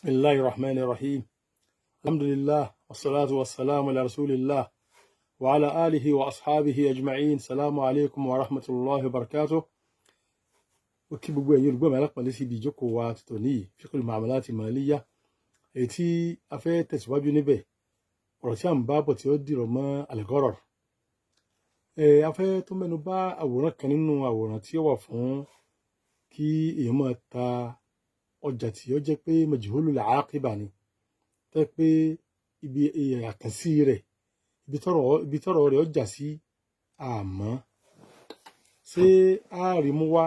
Bismillahir Rahmanir Rahim. Alhamdulillah, wassalatu wassalamu ala rasulillah wa ala alihi wa ashabihi ajma'in. Salamu alaikum wa rahmatullahi wa barakatuh. Ó kí gbogbo ẹ̀yin olùgbọ́ mi alápọ̀nlé sí ibi ìjókòó wa tòní yìí, Fiqhul Muamalat Maliyya, èyí tí a fẹ́ tẹ̀síwájú níbẹ̀, ọ̀rọ̀ tí a ń bá bọ̀ tí ó dìrọ̀ mọ́ al-gharar. A fẹ́ tó mẹ́nu bà àwòrán kan nínú àwòrán tí ó wà fún kí èèyàn máa ta ọjà tí ó jẹ́ pé majhulul aqiba ni, tẹ́ pé ibi àkànṣí rẹ̀, ibi tọ́rọ̀ rẹ̀ ọjà sí àmọ́ ṣé a rí mú wá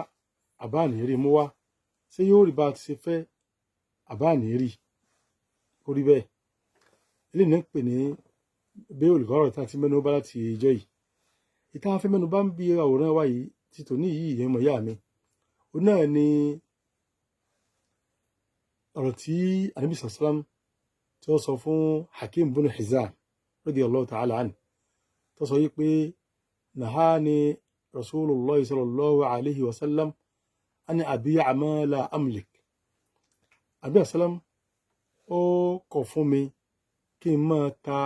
àbá ní rí mú wá, ṣé yóò rí bá a ti ṣe fẹ́ àbá ní rí kó rí bẹ́ẹ̀. Eléyìí náà ń pè ní bay'ul gharar tí a ti mẹ́nu bà láti ìjọ yìí. Ìta fẹ́ mẹ́nu bà ń bi àwòrán wa yìí ti tòní yìí, ìyẹn mọ̀ yá mi, òun náà ni ọ̀rọ̀ tí Ànábì sàlám tí ó sọ fún Hakim bin Hizam radiyallahu ta'ala anhu, tó sọ yìí pé nahani Rasulullah sallallahu alayhi wa sallam an abi'a ma la amlik. Ànábì sàlám ó kọ̀ fún mi kí n máa ta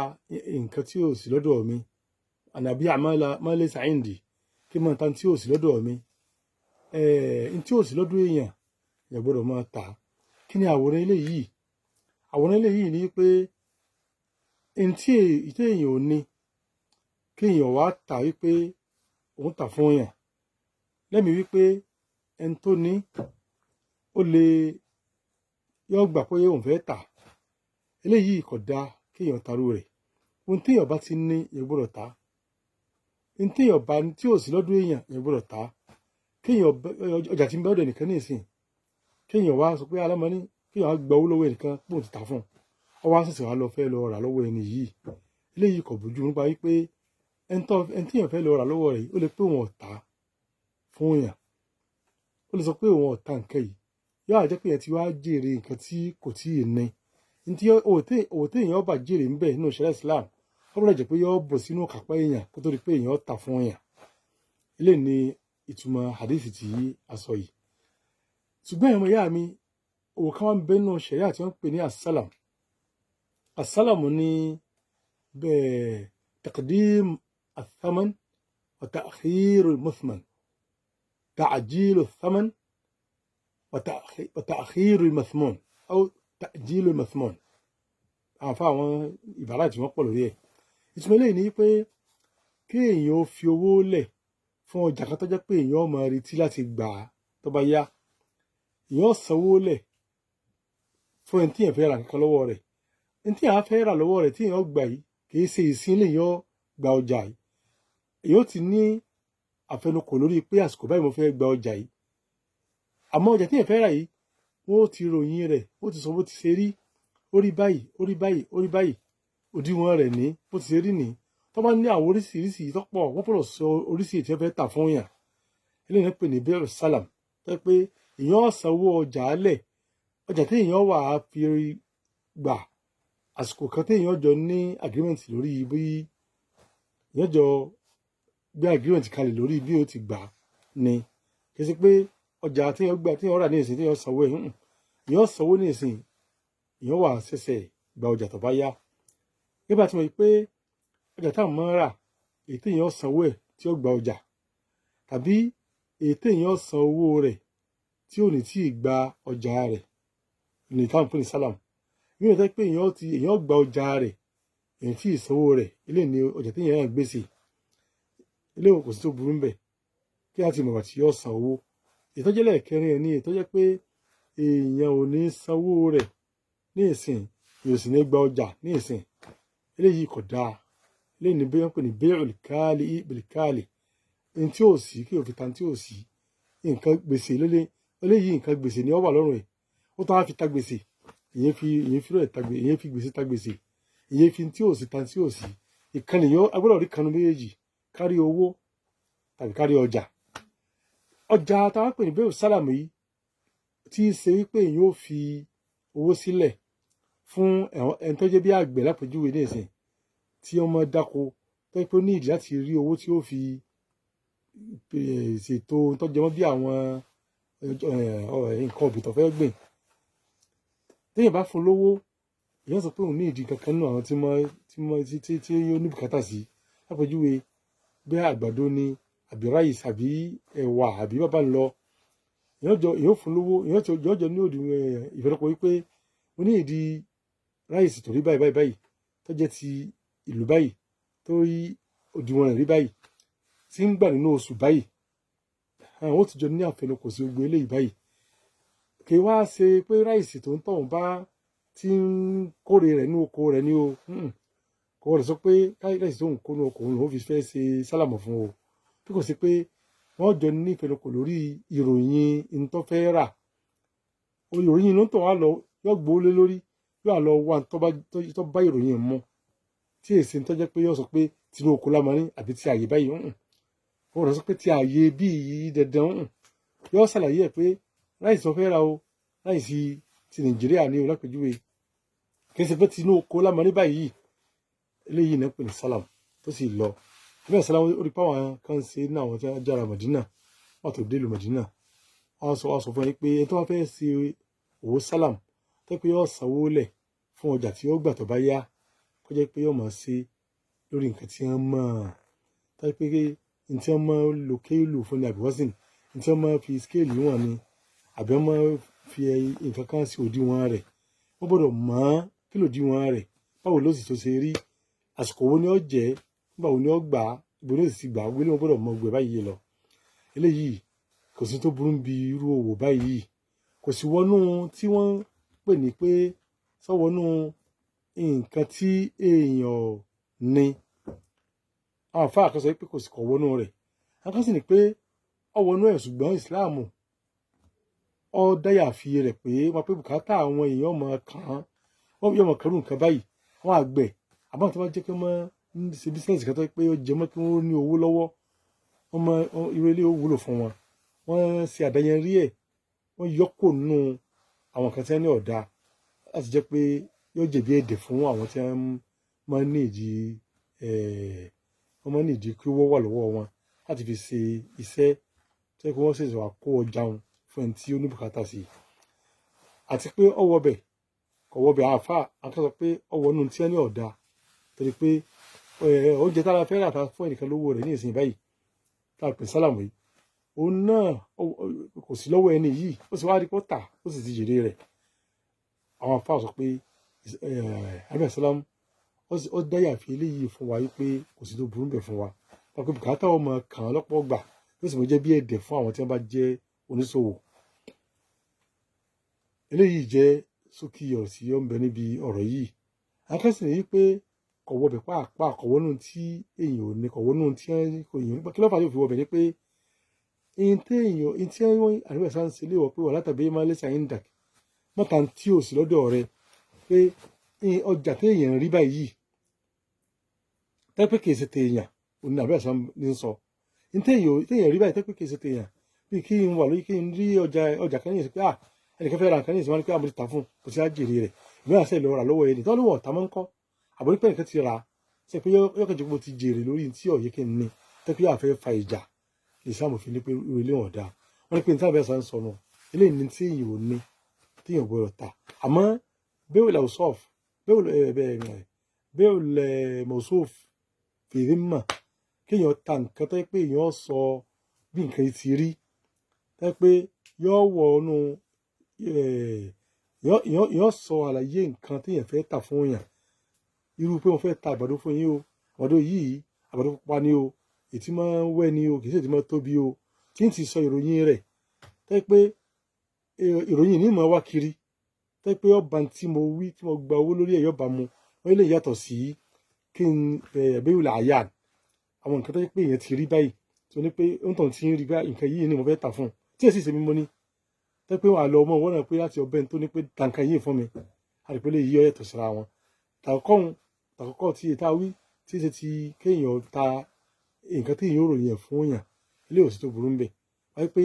nǹkan tí ò sí lọ́dọ̀ mi, an abi'a ma laysa indi, kí n máa ta tí ò sí lọ́dọ̀ mi. N tí ò sí lọ́dọ̀ èèyàn, èèyàn gbọ́dọ̀ máa ta. Kí ni àwòrán eléyìí? Àwòrán eléyìí ni pé n tí èèyàn ò ní, kí èèyàn wá tà wípé òun tà fún èèyàn lẹ́mìí wípé ẹni tó ní ó lè yọ gbà pé òun fẹ́ tà. Eléyìí kò dáa kéèyàn tarú rẹ̀. Ohun téèyàn bá ti ní, èèyàn gbọ́dọ̀ tà. Ohun téèyàn bá tí ò sí lọ́dọ̀ èèyàn, èèyàn gbọ́dọ̀ tà. Kéèyàn ọjà tí ń bẹ lọ́dọ̀ ẹnìkan ní ìsìn, kéèyàn wá sọ pé alámọ́ní, kéèyàn wá gba owó lọ́wọ́ ẹnìkan bóun ti tà fún un, ó wá ṣẹ̀ṣẹ̀ wá lọ fẹ́ lọ rà lọ́wọ́ ẹni yìí, eléyìí kò bójú nípa wípé ẹni tí èèyàn fẹ́ lọ rà lọ́wọ́ rẹ̀ yìí, ó lè pé òun ò tà fún èèyàn, ó lè sọ pé òun ò ta nǹkan yìí. Yóò wá jẹ́ pé èèyàn ti wá jèrè nǹkan tí kò tí ì ní. Ntí òwò téèyàn bá jèrè ń bẹ̀ nínú ìṣẹ̀lẹ̀ Islam, ó gbọ́dọ̀ jẹ́ pé yóò bọ̀ sínú kápá èèyàn kó tó di pé èèyàn tà fún èèyàn. Eléyìí ni ìtumọ̀ hadith tí a sọ yìí. Ṣùgbọ́n ẹ̀mọ ìyá mi, òwò kan wá ń bẹ nínú ṣẹ̀ríà tí wọ́n ń pè ní asálàm. Asálàm ní bẹ́ẹ̀ taqdim athaman wa ta'khir al-muthman, ta'jil athaman wa ta'khir al-mathmun aw ta'jil al-mathmun. Àwọn fún àwọn ìbára tí wọ́n pọ̀ lórí ẹ̀. Ìtumọ̀ eléyìí ni pé kí èèyàn ó fi owó lẹ̀ fún ọjà kan tó jẹ́ pé èèyàn ó máa retí láti gbà á tó bá yá. Èèyàn sanwó lẹ̀ fún ẹni tí èèyàn fẹ́ ra nǹkan lọ́wọ́ rẹ̀. Ẹni tí èèyàn fẹ́ rà lọ́wọ́ rẹ̀ tí èèyàn gbà yìí, kì í ṣe ìsín lèèyàn gba ọjà yìí. Èèyàn ti ní àfẹnukò lórí pé àsìkò báyìí mo fẹ́ gba ọjà yìí. Àmọ́ ọjà tí èèyàn fẹ́ rà yìí, wọ́n ó ti ròyìn rẹ̀, wọ́n ti sọ bó ti ṣe rí, ó rí báyìí, ó rí báyìí, ó rí báyìí, òdiwọ̀n rẹ̀ ní bó ti ṣe rí ní. Tó bá ní àwọn oríṣiríṣi tó pọ̀, wọ́n fọ̀rọ̀ sọ oríṣiríṣi tí wọ́n fẹ́ tà fún yàn. Eléyìí ń pè ní bẹ́ẹ̀rù sálàm, tó yẹ pé èèyàn sanwó ọjà lẹ̀, ọjà tí èèyàn wà á fi gbà àsìkò kan tí èèyàn jọ ní agreement lórí, bí èèyàn jọ gbé agreement kalẹ̀ lórí bí ó ti gbà ni. Kì í ṣe pé ọjà tí èèyàn gbà, tí èèyàn rà ní ìsìn, tí èèyàn sanwó ẹ̀, èèyàn sanwó ní ìsìn, èèyàn wà ṣẹ̀ṣẹ̀ gba ọjà tó bá yá. Nígbà tí mo rí pé ọjà táwọn máa ń rà, èyí tí èèyàn sanwó ẹ̀ tí ó gba ọjà, tàbí èyí tí èèyàn san owó rẹ̀ tí ò ní tí ì gba ọjà rẹ̀, ní táwọn pè ní sálàm. Ní ìyẹn tó pé èèyàn gba ọjà rẹ̀, èyí tí ì sanwó rẹ̀, eléyìí ni ọjà tí èèyàn gbèsè. Eléyìí kò sí tó burú ńbẹ̀ kí á ti mọ̀ tí yóò san owó. Ìtọ́jẹ́ lẹ́ẹ̀kẹrin ẹ̀ ní ìtọ́jẹ́ pé èèyàn ò ní sanwó rẹ̀ ní ìsìn, yóò sì ní gba ọjà ní ìsìn. Eléyìí kò dáa. Eléyìí ni bẹ́ẹ̀ pè ní bay'ul kali bil kali, ní tí ò sí kí o fi ta ní tí ò sí, nǹkan gbèsè lélẹ̀. Eléyìí nǹkan gbèsè ni ó wà lọ́rùn ẹ̀, ó tún á fi ta gbèsè. Ìyẹn fi rẹ̀ ta gbèsè, ìyẹn fi gbèsè ta gbèsè, ìyẹn fi tí ò sí ta tí ò sí. Ìkànnì yẹn agbọ́dọ̀ rí kanu méjèèjì, kárí owó tàbí kárí ọjà. Ọjà táwọn pè ní bẹ́ẹ̀ sálàmù yìí, tí í ṣe wípé èèyàn ò fi owó sílẹ̀ fún ẹni tó jẹ́ bí àgbẹ̀ lápèjúwe ní ìsìn tí ọmọ dáko, tó yẹ pé ó ní ìdí láti rí owó tí ó fi ṣètò tó jẹmọ́ bí àwọn nǹkan ọ̀gbìn tó fẹ́ gbìn. Téèyàn bá fún lówó, èèyàn sọ pé òun ní ìdí kankan nínú àwọn tí mọ tí mọ tí tí tí ó ní bùkátà sí, lápèjúwe bí àgbàdo ni, àbí rice, àbí ẹ̀wà, àbí bàbá ń lọ. Èèyàn jọ, èèyàn fún lówó, èèyàn jọ ní òdì ìfẹ́lọ́pọ̀ wípé mo ní ìdí rice tó rí báyìí báyìí báyìí, tó jẹ́ ti ìlú báyìí, tó rí òdiwọ̀n rẹ̀ rí báyìí, tí ń gbà nínú oṣù báyìí. Àwọn ó ti jọ ní àfẹnukò sí gbogbo eléyìí báyìí. Kì í wá ṣe pé rice tó ń tọ̀hún bá tí ń kórè rẹ̀ ní oko rẹ̀ ní o. Kò wọ́n sọ pé rice tó ń kó ní oko òun lòún fi fẹ́ ṣe sálàmù fún o, bí kò sí pé wọ́n jọ ní ìfẹnukò lórí ìròyìn ntọ́ fẹ́ rà. Ìròyìn ló ń tọ̀ wá lọ, yóò gbó lé lórí, yóò lọ wá tó bá ìròyìn mu, tí èsì ń tọ́jẹ́ pé yóò sọ pé tinú oko lámarín àbí ti àyè báyìí. Wọ́n sọ pé ti àyè bíi dandan. Yóò ṣàlàyé ẹ̀ pé rice tó fẹ́ ra o, rice ti Nàìjíríà ní o, lápèjúwe, kì í ṣe pé tinú oko lámarín báyìí. Eléyìí náà pè ní sálàm tó sì lọ. Àbí sálàm, ó rí pàwọn kan ṣe ní àwọn tí wọ́n jára Màdínà, wọ́n tó dé ìlú Màdínà, wọ́n sọ fún yín pé ẹni tó bá fẹ́ ṣe òwò sálàm, tó pé yóò sanwó lẹ̀ fún ọjà tí ó gbà tó bá yá, kó jẹ́ pé yóò máa ṣe lórí nǹkan tí wọ́n mọ̀, tó jẹ́ pé ní tí wọ́n máa lo kéèlù fún ni, àbí wọ́sìn ní tí wọ́n máa fi scale wọ̀n ni, àbí wọ́n máa fi nǹkan kan sí òdiwọ̀n rẹ̀. Wọ́n gbọ́dọ̀ mọ̀ kí lòdiwọ̀n rẹ̀, báwo ló sì tó ṣe rí, àsìkò wo ni ó jẹ́, nígbà wo ni ó gbà, ibo ni ó sì ti gbà wílé. Wọn gbọ́dọ̀ mọ gbẹ báyìí lọ. Eléyìí kò sí tó burú bí irú òwò báyìí, kò sí wọnú tí wọ́n pè ní pé sọ́wọ́nú nǹkan tí èèyàn ní. Àwọn àfáà kan sọ pé kò sí, kò wọnú rẹ̀. Àwọn kan sì ní pé ó wọnú ẹ̀, ṣùgbọ́n Ìsìláàmù ó dáyà fi rẹ̀ pé wọ́n pé bùkátà àwọn èèyàn mọ̀ kàn án, wọ́n yóò mọ̀ kẹrù nǹkan báyìí. Àwọn àgbẹ̀ àbáwọn tó bá jẹ́ pé wọ́n ń ṣe business kan tó pé ó jẹ mọ́ kí wọ́n ní owó lọ́wọ́, wọ́n mọ irú ilé ó wúlò fún wọn. Wọ́n ṣe àdáyẹnrí ẹ̀, wọ́n yọ kó nínú àwọn kan tí wọ́n ní ọ̀dà láti jẹ́ pé yóò jẹ̀bi èdè fún àwọn tí wọ́n máa ń ní ìdí, wọ́n máa ń ní ìdí kí owó wà lọ́wọ́ wọn láti fi ṣe iṣẹ́ tó yẹ kí wọ́n ṣẹ̀ṣẹ̀ wá kó ọjà wọn fún ẹni tí ó ní bùkátà sí i. Àti pé ọwọ́ bẹ̀ kò wọ́ bẹ̀, àáfà àwọn kan sọ pé ọwọ́ nù tí wọ́n ní ọ̀dà, torí pé oúnjẹ tára fẹ́ rà ta fún ẹnìkan lówó rẹ̀ ní ìsìn báyìí tá a pè sálàmù yìí, òun náà kò sí lọ́wọ́ ẹni yìí, ó sì wá rí pọ́tà, ó sì ti jèrè rẹ̀. Àwọn afáà sọ pé abẹ́ sálàmù ó dáyà fi eléyìí fún wa wípé kò sí tó burú bẹ̀ fún wa, pé bùkátà ọmọ kàn án lọ́pọ̀ gbà, yóò sì mọ jẹ́ bí ẹ̀dẹ̀ fún àwọn tí wọ́n bá jẹ́ oníṣòwò. Eléyìí jẹ́ ṣókí ọ̀rọ̀ tí ó ń bẹ níbi ọ̀rọ̀ yìí. Akẹ́sìn ní pé kò wọbẹ̀ pàápàá, kò wọnú tí èèyàn ò ní, kò wọnú tí èèyàn. Kí ló fà yóò fi wọbẹ̀ ni pé ihun tí èèyàn, ihun tí wọ́n àríwá sáà ń ṣe léwọ̀ pé wà látàbí máa lẹ́sà ń dà mọ́ta tí ò sí lọ́dọ̀ rẹ, pé ọjà tí èèyàn rí báyìí tẹ́ pé kìí ṣe tèèyàn, òní àbí àṣà ní sọ ihun tí èèyàn rí báyìí tẹ́ pé kìí ṣe tèèyàn, bí kí n wà lórí kí n rí ọjà kan ní ìsìn pé ah, ẹnìkan fẹ́ ra nǹkan ní ìsìn, wọn ní pé àmọ́ ti tà fún kò sí àjèrè rẹ̀, ìmọ̀ àṣẹ ìlọ rà lọ́wọ́ ẹni tó lówó ọ̀tá máa ń kọ́, àbọ̀ nípa ẹnìkan ti rà ṣe pé yọkàn jẹ́ pé mo ti jèrè lórí tí ọ̀yẹ́ kí n ní tẹ́ pé yóò fẹ́ fa ìjà. Ìsìlámù fi ní pé irú ilé wọn dáa. Wọ́n ní pé níta bẹ́ẹ̀ sá ń sọnù eléyìí ní tí èèyàn ò ní, tí èèyàn gbọ́dọ̀ ta. Àmọ́ bẹ́ẹ̀ làwùsọ̀f bẹ́ẹ̀ mọ̀sọ́f fèrè mọ̀ kéèyàn ta nǹkan tó yẹ pé èèyàn sọ bí nǹkan ti rí, tó yẹ pé yóò wọ inú, yóò sọ àlàyé nǹkan téèyàn fẹ́ tà fún yàn, irú pé mo fẹ́ ta àgbàdo fún yín o, àgbàdo yìí, àgbàdo pupa ni o, ètí máa ń wẹ́ ni o, kì í ṣe ètí máa tóbi o, tí n ti sọ ìròyìn rẹ̀, tó yẹ pé ìròyìn ní ìmọ̀ wá kiri, tó yẹ pé ọba tí mo wí tí mo gba owó lórí ẹ̀ yọba mu. Wọ́n lè yàtọ̀ sí kí n bẹ́ẹ̀ wùlà àyà àwọn nǹkan tó yẹ pé èèyàn ti rí báyìí, tó ní pé ń tàn tí ń rí báyìí, nǹkan yìí ni mo fẹ́ tà fún un, tí èsì ṣe mímọ́ ní tó yẹ pé wà lọ ọmọ wọn náà pé láti ọbẹ̀ tó ní pé ta nǹkan yìí fún mi, àti pé lè yí ọ yàtọ̀ síra wọn. Tàkọ́kọ́ tí ètà wí tí ṣe ti kéèyàn ta nǹkan tí èèyàn ò ròyìn ẹ̀ fún yàn, ilé òsì tó burú ń bẹ̀ wáyé pé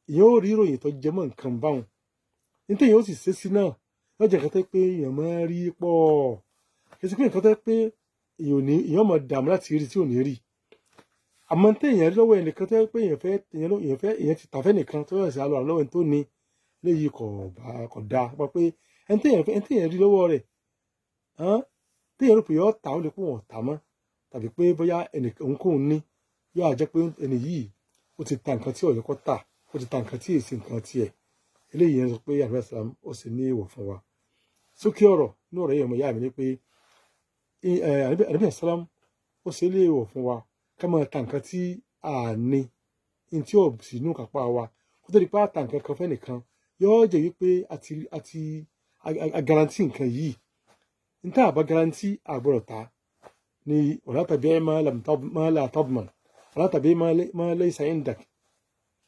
èèyàn ò rí ìròyìn tó jẹ mọ́ nǹkan báwọn ní téèyàn ó sì ṣe sí náà lọ́jà, nǹkan tó pé èèyàn máa ń rí pọ̀, kì í ṣe pé nǹkan tó pé èèyàn ò ní, èèyàn máa dààmú láti rí tí ò ní rí. Àmọ́ téèyàn rí lọ́wọ́ ẹnìkan tó pé èèyàn fẹ́, èèyàn fẹ́, èèyàn ti tàfẹ́ nìkan tó yẹ sí àlọ́ lọ́wọ́ ẹni tó ní léyìí, kò bá kò dáa wọ́n pé Ẹni téèyàn rí lọ́wọ́ rẹ̀, téèyàn rò pé yọ ta, ó lè kó wọn tà mọ́, tàbí pé bóyá òun kóun ní yóò jẹ́ pé ẹni yìí ó ti ta nǹkan tí ó yẹ kó tà, ó ti ta nǹkan tí èsì nǹkan tiẹ̀. Eléyìí yẹn sọ pé àdúrà sàlám ó sì ní èèwọ̀ fún wa. Sókè ọ̀rọ̀ ní ọ̀rọ̀ yẹn, ọmọ ìyá mi, ni pé àdúrà sàlám ó sì lé èèwọ̀ fún wa ká máa ta nǹkan tí a ní ní tí ò sí inú kápá wa. Kó tó di pé a ta nǹkan kan fẹ́nìkan, yóò jẹ́ wípé àti a guarantee nǹkan yìí. Ní tá a bá guarantee, a gbọ́dọ̀ ta ní. Wala tabi' ma la tadman, wala tabi' ma laysa indak.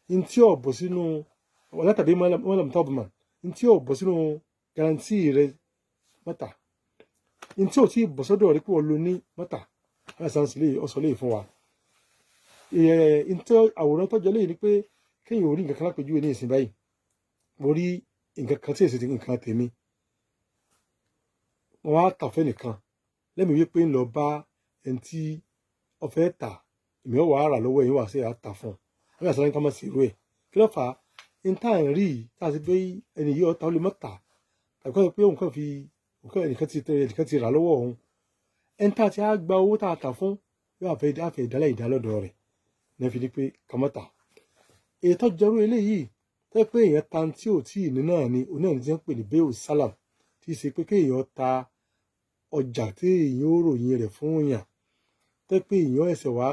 Ní tí ò bọ̀ sínú, wala tabi' ma lam tadman, ní tí ò bọ̀ sínú guarantee rẹ mọ́ta, ní tí ò tí bọ̀ sọ́dọ̀ rẹ pé wọ́n lo ní mọ́ta. Aláìsàn ọ̀sọ̀ lè fún wa. Ntọ́ àwòrán tọ́jọ́ lẹ́yìn ni pé kéèyàn ò rí nǹkan kan lápèjúwe ní ìsìn báyìí. Mo rí nǹkan kan tí èsì ti nǹkan tèmi, wọ́n á tà fẹ́ nìkan lẹ́mìí wípé ń lọ bá ẹni tí ó fẹ́ tà, èmi ò wá rà lọ́wọ́ ẹ̀yìn wá sí àtà fún un. Àbí àṣà nǹkan máa sì rú ẹ̀, kí ló fà á? N tá à ń rí yìí tá a ti pé ẹni yìí ọ̀tá, ó lè má tà, tàbí kọ́ pé òun kàn fi ẹnìkan ti ẹnìkan ti rà lọ́wọ́ òun. Ẹni tá a ti á gba owó tá a tà fún yóò àfẹ́ ìdálẹ́ ìdálọ́dọ̀ rẹ̀ ní fi ní pé ká má tà. Èyí tó jọrú eléyìí tó pé èèyàn ta tí ò tí ì ní náà ni oní ẹni tí wọ́n pè ní bẹ́ẹ̀ sálàm, tí í ṣe pé kéèyàn ta ọjà tí èèyàn ó ròyìn rẹ̀ fún èèyàn, tó pé èèyàn ẹsẹ̀ wá,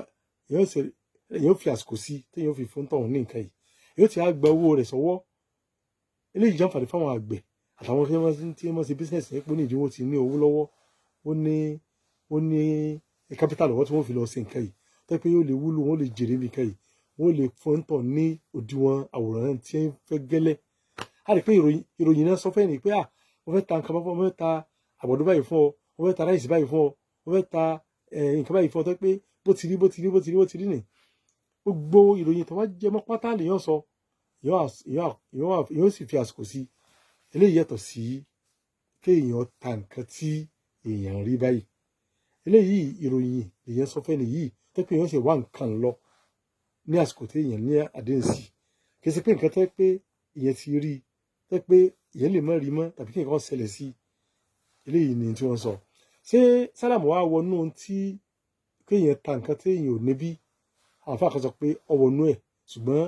èèyàn ẹsẹ̀, èèyàn fi àsìkò sí téèyàn fi fún tọ̀hún ní nǹkan yìí, èèyàn ti á gba owó rẹ̀ sọ́wọ́. Eléyìí jẹ́ àǹfààní fáwọn àgbẹ̀ àtàwọn tí wọ́n ṣe business ní pé ní ìdíwọ́ ti ní owó lọ́wọ́, ó ní capital lọ́wọ́ tí wọ́n fi lọ ṣe nǹkan yìí, tó pé yóò lè wúlò, wọ́n lè jèrè nǹkan yìí, wọ́n lè fún tọ̀ ní òdiwọ̀n àwòrán tí ń fẹ́ gẹ́lẹ́. A rí pé ìròyìn náà sọ fẹ́ ni pé à, mo fẹ́ ta nǹkan, mo fẹ́ ta àgbàdo báyìí fún ọ, mo fẹ́ ta rice báyìí fún ọ, mo fẹ́ ta nǹkan báyìí fún ọ, tó pé bó ti rí, bó ti rí, bó ti rí, bó ti rí nì. Gbogbo ìròyìn tó wá jẹ mọ́ pátá lèèyàn sọ, èèyàn sì fi àsìkò sí. Eléyìí yàtọ̀ sí kéèyàn ta nǹkan tí èèyàn rí báyìí. Eléyìí, ìròyìn lèèyàn sọ fẹ́ nìyí, tó pé èèyàn sì wá nǹkan lọ ní àsìkò tí èèyàn ní àdéhùn sí. Kì í ṣe pé nǹkan tó pé èèyàn ti rí, tó pé èèyàn lè má rí mọ́, tàbí kí nǹkan ṣẹlẹ̀ sí. Eléyìí ni tí wọ́n sọ. Ṣé sálàmù wá wọnú tí kéèyàn ta nǹkan tí èèyàn ò níbí? Àwọn afáà kan sọ pé ó wọnú ẹ̀, ṣùgbọ́n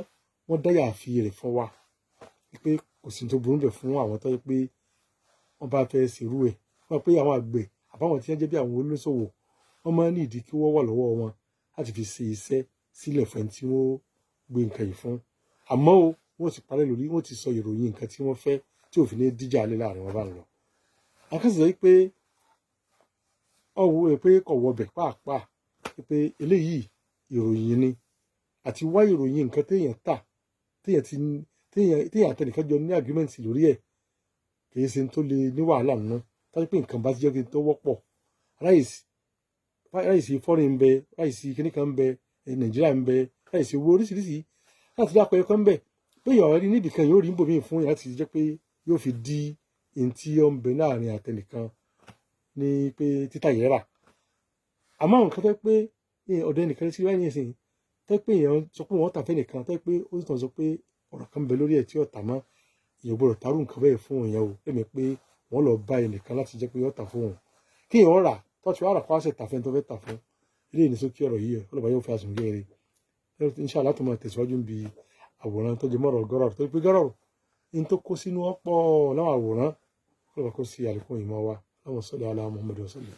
wọ́n dáyà fi rẹ̀ fún wa pé kò sí tó burú bẹ̀ fún àwọn tó yẹ pé wọ́n bá fẹ́ ṣerú ẹ̀. Wọ́n pé àwọn àgbẹ̀ àbáwọn tí wọ́n jẹ́ bí àwọn olóṣòwò, wọ́n máa ń ní ìdí kí wọ́n wà lọ́wọ́ wọn láti fi ṣe iṣẹ́ sílẹ̀ fún ẹni tí wọ́n gbé nǹkan yìí fún. Àmọ́ o, wọ́n ti parẹ́ lórí, wọ́n ti sọ ìròyìn nǹkan tí wọ́n fẹ́ tí òfin ní díjà lé láàrin wọn bá ń lọ. Akẹ́sì sọ pé ọwọ́ ẹ pé kò wọbẹ̀ pàápàá, pé eléyìí ìròyìn ni àti wá ìròyìn nǹkan téèyàn tà, téèyàn ti téèyàn téèyàn àtẹnìkan jọ ní agreement lórí ẹ̀, kì í ṣe tó lè ní wàhálà nínú. Tọ́jú pé nǹkan bá ti jẹ́ kí n tó wọ́pọ̀, rice foreign ń bẹ, rice kíní kan ń bẹ, Nàìjíríà ń bẹ, rice owó oríṣiríṣi láti dápọ̀ ẹ̀kọ́ ń bẹ, pé èèyàn rí níbì kan, yóò rí níbòmíì fún yàrá láti jẹ́ pé yóò fi di ohun tí ó ń bẹ láàrin àtẹnìkan ní pé títà yẹn rà. Àmọ́ àwọn nǹkan tó pé ọ̀dọ̀ ẹnìkan sí wáyé nísìnyí, tó pé èèyàn sọ pé wọ́n tà fẹ́ nìkan, tó pé ó sì tàn sọ pé ọ̀rọ̀ kan ń bẹ lórí ẹ̀ tí ó tà mọ́, èèyàn gbọ́dọ̀ tàrú nǹkan bẹ́ẹ̀ fún èèyàn o lẹ́mi pé wọ́n lọ bá ẹnìkan láti jẹ́ pé yóò tà fún òun, kí èèyàn rà tó ti wá rà kó wá sì tà fẹ́ tó fẹ́ tà fún. Eléyìí ní sókè ọ̀rọ̀ yìí. Ọlọ́ba yóò fi àsùn gẹ́rẹ́. Inshallah, tó máa tẹ̀síwájú bí àwòrán tó jẹ mọ́rọ̀ gọ́rọ̀, tó pé gọ́rọ̀ ní tó kó sínú ọ̀pọ̀ láwọn àwòrán. Ọlọ́ba kó sí àlékún ìmọ̀ wa. Allahumma salli ala Muhammad wa sallim.